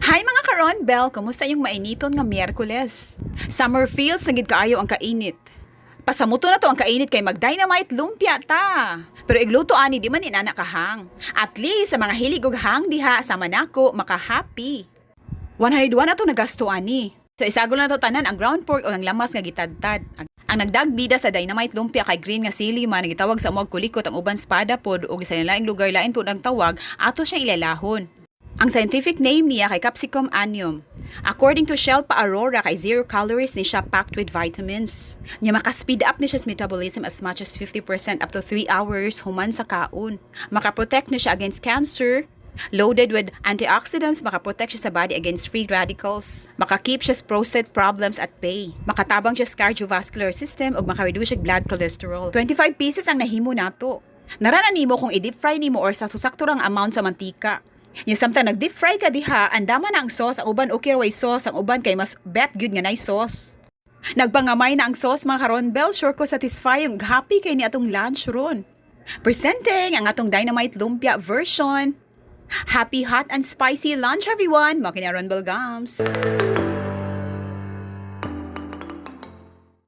Hi, mga karon Bell, kumusta yung mainiton nga Miyerkules? Summer feels na gid kaayo ang kainit. Pasamuto na to ang kainit kay mag-dynamite lumpia ta. Pero igluto ani, di man inana kahang. At least sa mga hilig og hang diha sama nako, maka-happy. 101 na to nagasto ani. Sa isagol na to tanan ang ground pork o ang lamas nga gitadtad. Ang nagdagbida sa dynamite lumpia kay green nga sili man, gitawag sa amog kulikot, ang uban spada pod, ug sa laing lugar lain pod ang tawag. Ato siyang ilalahon. Ang scientific name niya kay Capsicum annuum. According to Shelpa Aurora, kay 0 calories ni siya, packed with vitamins. Nya maka-speed up ni siya sa metabolism as much as 50% up to 3 hours human sa kaon. Maka-protect ni siya against cancer. Loaded with antioxidants, maka-protect siya sa body against free radicals. Maka-keep siya sa prostate problems at bay. Makatabang siya sa cardiovascular system ug maka-reduce siya blood cholesterol. 25 pieces ang nahimo nato. Narana nimo kung i-deep fry nimo or sa sakto rang amount sa mantika. Yung samtang nag-deep fry ka diha, andama na ang sauce, ang uban okay ra way sauce, ang uban kay mas bet gyud nga nay sauce. Nagpangamay na ang sauce, mga karonbel, sure ko satisfying, happy kay ni atong lunch ron. Presenting ang atong dynamite lumpia version. Happy hot and spicy lunch, everyone! Mao kini Ronbel Gams.